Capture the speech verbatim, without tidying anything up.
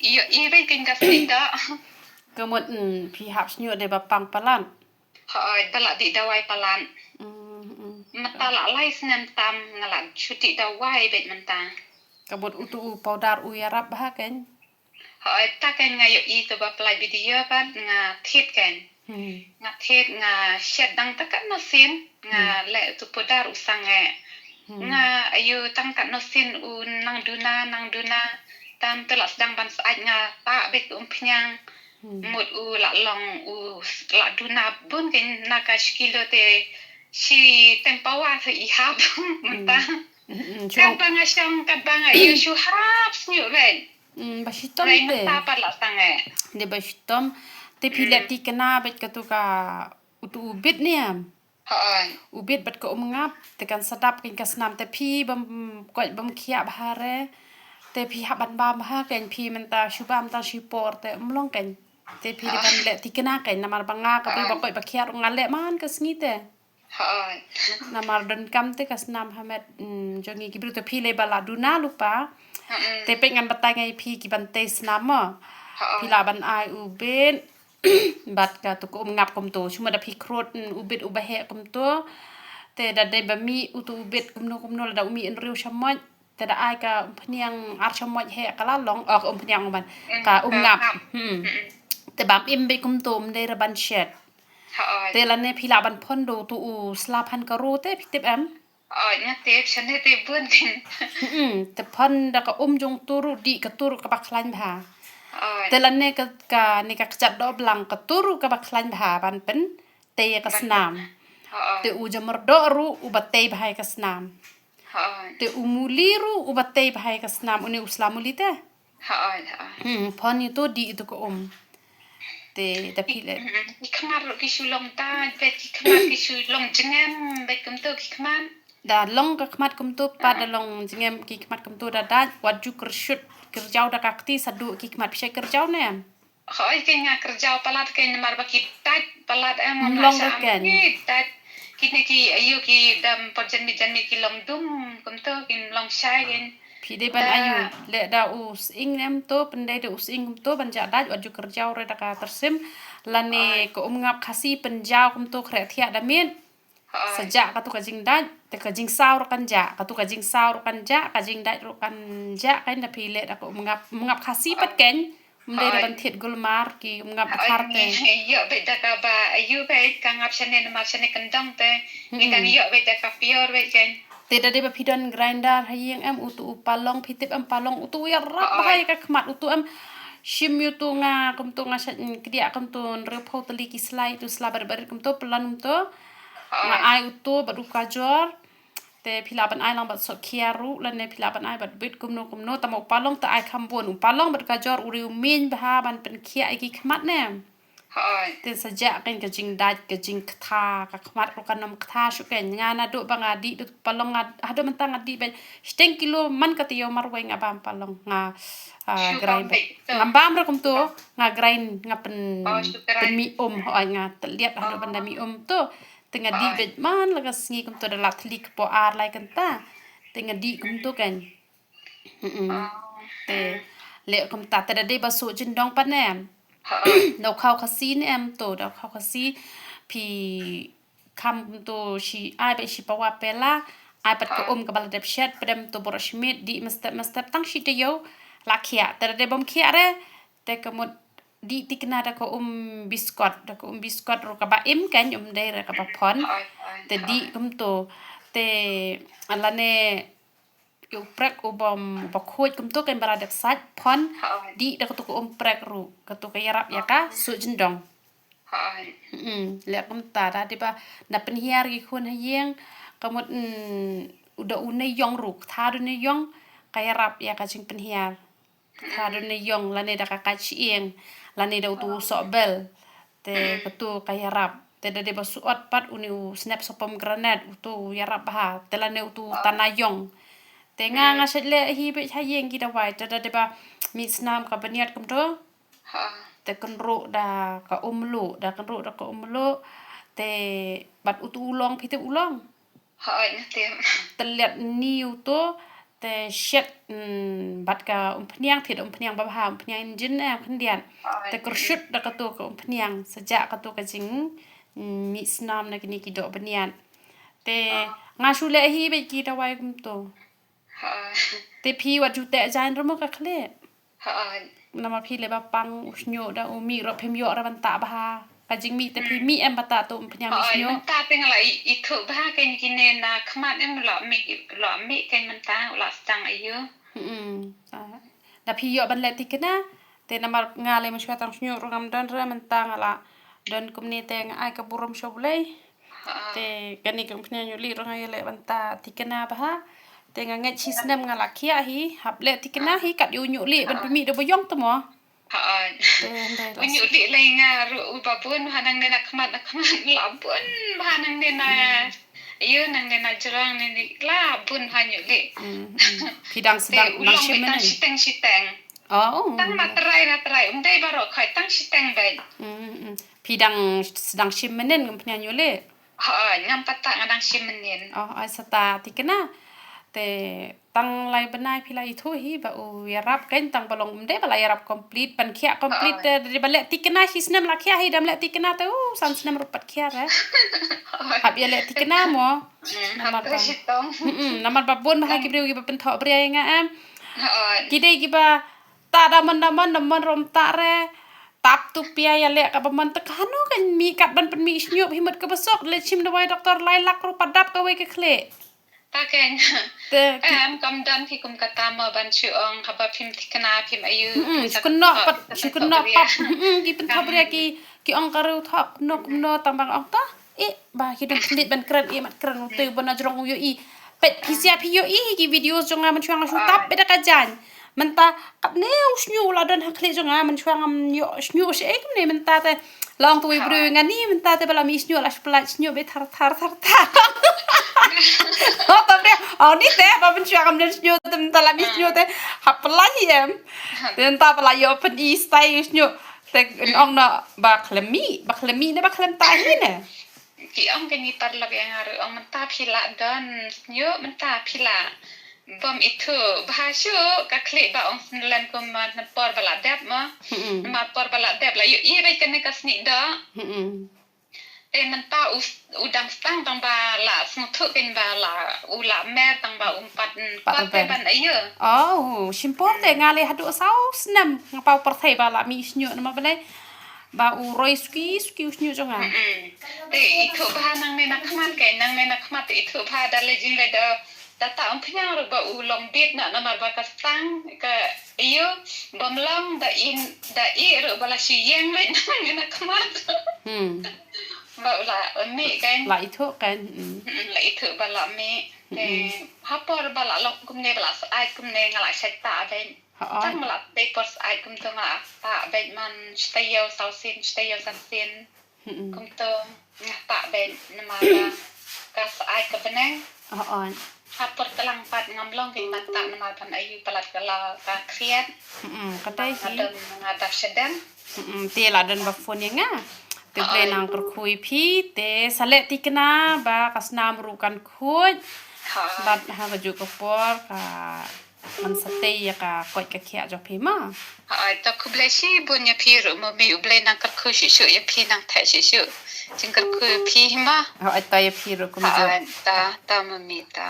Ïoh i beit kein ka snieh doh. Ka mut, mm, phi hap shñiuh dei ba pang palat. Hooid, ba la dih dawai palat. Mm, mm. Mynta la lai snem tam nga la shu dih dawai beit mynta. Ka mut utu u powder u ïarap bha kein. Hooid, ta kein nga ïoh i tu ba pynlait video pat nga thied kein. Hmm. Nga thied nga shet dang ta katno sien nga leh tu powder u sang eh. Hmm. Nga ayu tang katno sien u nang duna, nang duna. Tam tu la sdang ban sait nga ta beit umphniang. Hmm. Mut u la long u s-, la duna bun kein na ka shi kilo te shi teng pawa sa i hap. Mynta. Hmm, hmm, hmm. Kat ba nga shong, kat ba nga ïoh shu hap sñiuh beit. Hmm, ba shitom te. Mynta pat la tang eh. Dei ba shitom. Te phi leh tikna beit katu ka utu u bit ne em. Hooid. U bit bad ka um ngap, te kan sa dap kein ka snam, te phi bym koit bym khiah bha re. Te phi hap ban bam bha kein, phi mynta shu bam tang shi por te um long kein. Te phi dei ban leh tikna kein, namar ba nga ka briew ba koit ba khiah ruh nga leh man ka sngi te. Hooid. Namar donkam te ka snam ha met, mm, jong ngi ki briew, te phi lei ba la duna lypa. Mm-mm. Te peit ngan batai ngi phi ki ban tei snam mo. Hooid. Phi lah ban ai u bit. Bad katu ka um ngap kumtu. Shu ma da phi khrud, mm, u bit uba heh kumtu. Te da dei ba mih utu u bit kumno kumno, lada u mih hynriew shamoit. Te da ai ka umphniang ar shamoit heh ka la long. Oh, ka umphniang ban. Mm, ka um ngap. Ka um ngap. Hmm. Mm-mm. Te bam im beit kumtu, ym dei re ban shet. Hooid. Te lane phi lah ban phong da utu u sla phan ka ru te phi tip em? Hooid, nga tip, shane te bun kein. Hmm, te phong da ka um jong tu ruh, dih katu ruh kaba khlaiñ bha. Hooid. Te lane ka, kane ka kjat dohblang katu ruh kaba khlaiñ bha ban pyntei ïa ka snam. Hooid. Te u jamyrdoh ruh uba tei bha ïa ka snam. Hooid. Te u muli ruh uba tei bha ïa ka snam, une u sla muli te. Hooid, hooid. Hmm, phong ïa tu, dih ïa tu ka um. Te, te phi leh. Hmm, ki khmat ruh ki shu long dait beit, ki khmat ki shu long jngem beit kumtu ki khmat. Da long ka khmat kumtu pat, da long jngem ki khmat kumtu da dait, wat ju kyrshut, kyrjaw da ka kti sa duh ki khmat, phi shait kyrjaw ne em? Hooid, kein nga kyrjaw palat kein namar ba ki dait palat em. Ym long re kein. Ki dait, kine ki ayu ki dam por janmiet janmiet ki long dum kumtu, kim long shai kein. Phi dei ban ayu, leh da u sying ne em to, pyndei da u sying kumto, ban jah dait, wat ju kyrjaw re da ka tyrsim. Lane ka um ngap Khasi pynjaw kumto, khreh thiah da miet. Hooid. Sa jah katu ka jingdait, te ka jingsaw ruh kan jah, katu ka jingsaw ruh kan jah, ka jingdait ruh kan jah, kein da phi leh da ka um ngap, um ngap Khasi pat kein. Ym dei re ban thied gulmar ki um ngap dkhar te. Hooid, ngi ïoh beit da kaba ayu beit, ka ngap shane namar shane kyndong te. Ngi dang ïoh beit da ka pure beit kein. Te da dei ba phi don grinder ha ïing em, utu u palong, phi tip em palong, utu u ïarap bha ïa ka khmat, utu em. Shim ïa utu nga, kumtu nga shait kdiah kumtu hynriewphew tylli ki sla, utu sla barit barit kumtu, pyllun kumtu. Nga ai utu bad u kajor. Te phi lah ban ai lang bad sohkhia ruh, lane phi lah ban ai bad bit kumno kumno, tangba u palong te ai kham bun, u palong bad kajor u riew mih bha ban pynkhiah ïa ki khmat ne. Hooid. Te sa jah kein ka jingdait, ka jingktha, ka khmat ruh kan ym ktha shuh kein. Nga naduh ba nga dih da u palong nga, haduh mynta nga dih beit shiteng kilo man ka taïew marwei nga bam palong nga, ah, grind beit. Ngam bam re kumto, nga grind, nga pyn, pynmih um, hooid, nga tylliat haduh ban da mih um to. Te nga dih beit man la ka sngi kumto, da la thylli kpoh ar lai kynta. Te nga dih kumto kein. Mm-mm. Te leh kumta, te da dei ba suh jyndong pat ne em. Da u khaw Khasi ne em to, da u khaw Khasi phi kham kumto shi, ai beit shi pawa pela, ai pat ka um kaba la dep shet, pdem to baroh shi miet, dih mynstep mynstep tang shi taïew la khiah. Te da dei bym khiah re, te ka mut dih tikna da ka um biskot, da ka um biskot ruh kaba im kein, ym dei re kaba phong. Te dih kumto, te lane ïa u prek uba, uba khuid kumto kein ba la dep sait, phong, dih da katu ka um prek ruh, katu ka ïarap ïa ka suh jyndong. Mm, leh kumta da dei ba na pynhiar ki khun ha ïing, ka mut, mm, u da u ne ïong ruh, ktha da u ne ïong, ka ïarap ïa ka jingpynhiar. Ktha da u ne ïong, lane da ka kait shyieng, lane da utu u sohbel. Te katu ka ïarap. Te da dei ba suh ot pat une u snep soh pomegranate, utu u ïarap bha. Te lane utu u tana ïong. Te nga nga shait leh hi beit ha ïing ki dawai. Te da dei ba mih snam ka bniat kumto. Te kynruh da ka um luh, da kynruh da ka um luh. Te bad utu u long, phi tip u long. Hooid, nga tip. Tylliat ni uto, Te shet, mm, bad ka umphniang, thied umphniang babha, umphniang injin, eh, khyndiat. Te kyrshut da katu ka umphniang, sa jah katu ka jing, mm, mih snam na kini ki doh bniat. Te nga shu leh hi bad ki dawai kumtu. Te phi wat ju teh jain ruh mo ka khlieh. Namar phi leh ba pang u shñiuh da u mih ruh phim ïoh ra ban tah bha. Ka jingmih te phi mih em ba tah tu umphniang mih shñiuh. Mynta te nga la i, ithuh bha kein kine na khmat em la mih, la mih kein mynta la stang ayu. Hmm. Da phi ïoh ban leh tikna. Te namar nga leh mynshuwa tang shñiuh ruh ngam don re mynta nga la don kumne te nga ai ka burom sha U Blei. Te kane ka umphniang ñiuh lieh ruh nga ïa leh bynta tikna bha. Te nga ngeit shi snem nga la khiah hi, hap leh tikna hi kat ïa u ñiuh lieh ban pynmih da ba ïong te mo. Te hynrei la u ñiuh lieh lei nga ruh u ba bun bha nangne na khmat na khmat la bun bha nangne na ïa nangne na jrong ne ni la bun bha ñiuh lieh. Phi dang sdang shim mynnin? Shiteng shiteng. Oh. Tang na trai na trai um dei baroh khoi tang shiteng bad. Phi dang sdang shim mynnin ngam pynïa ñiuh lieh? Hooid, ngam pat tah nga dang shim mynnin. Oh, ai sa tah tikna. Te tang lai bnai phi la ithuh hi ba u ïarap kein tang ba long um dei ba la ïarap complete ban khiah complete te dei ba leh tikna shi snem la khiah hi dam leh tikna te u san snem ruh pat khiah re. Hap ïa leh tikna mo. Namar ba bun bha ki briew ki ba pynthoh bria ïa nga em. Ki dei ki ba tah da mon da mon da mon rom tah re. Tap tu pia ïa leh ka ba mon te ka hano ka mih kat ban pynmih shñiuh hi mut ka ba sok leh shim dawai doktor lai lak ruh pat dap kawei ka khlieh. Ta kein. Te em kam don phi kum kata mo ban shu ong haba phim tikna phim ayu. Shu kynnoh pat shu kynnoh pat ki pynthoh bria ki ki ong ka riew thoh kumno kumno tang bang ong ta. Eh ba ki dang khlieh ban kren eh mat kren u te ban na jrong u ïohi. Pet phi sia phi ïohi ki video jong nga mynshuwa nga shu tap beda ka jan. Mynta katne u shñiuh la don ha khlieh jong nga mynshuwa ngam ïoh shñiuh shi ei kumne mynta te. Long tu i briew nga ni mynta te ba la mih shñiuh la shu pynlait shñiuh be thar thar thar thar. Oh ta bre. Oh ni te ba mynshuwa ngam don shñiuh te mynta la mih shñiuh te. Hap pynlait hi em. Te mynta ba la ïoh pyni stai u shñiuh. Te ong na ba khlem mih ba khlem mih ne ba khlem tai hi ne. Ki ong kane paralok ïa nga ruh ong mynta phi la don shñiuh mynta phi la bym ithuh bha shuh ka khlieh ba ong snlen kum ma por ba la dep ma. Ma por ba la dep la ïohi beit kane ka snieh doh. Te mynta u u dang stang tang ba la sngewthuh kein ba la u la mer tang ba um pat pat te ban ayo. Oh, shim por te nga leh haduh saw snem nga paw pyrthei ba la mih shñiuh nama balei. Ba u roi suki suki u shñiuh jong nga. Te ithuh bha nangne na khmat kein nangne na khmat te ithuh bha da leh jingleh da da tah umphniang ruh ba u long bit na namar ba ka stang ka ïoh bym long da in da i ruh ba la shu ïeng beit nangne na khmat. Ba u la mih kein. La ithuh kein. La ithuh ba la mih. Te ha por ba la long kumne ba la sait kumne nga la sait tah beit. Tang ba la dei por sait kumto nga la tah beit man shtei ïew saw sien shtei ïew san sien. Kumto nga tah beit namar ba ka sait ka bneng. Ha por tlang pat ngam long kein ban tah namar ban ayu palat ka la ka khriat. Ka dei hi. Nga dap shadem. Te la don ba phone ïa nga. Te U Blei nang kyrkhu ïa phi te sa leh tikna ba ka snam ruh kan khuid. Bad ha ka juh ka por ka Ngan sa tei ïa ka koit ka khiah jong phi ma. Hooid, to khublei shibun ïa phi ruh mummy, U Blei nang kyrkhu shisha ïa phi, nang theh shisha. Jingkyrkhu ïa phi hi ma. Hooid, to ïa phi ruh kumjuh. Hooid, to, to mummy, to.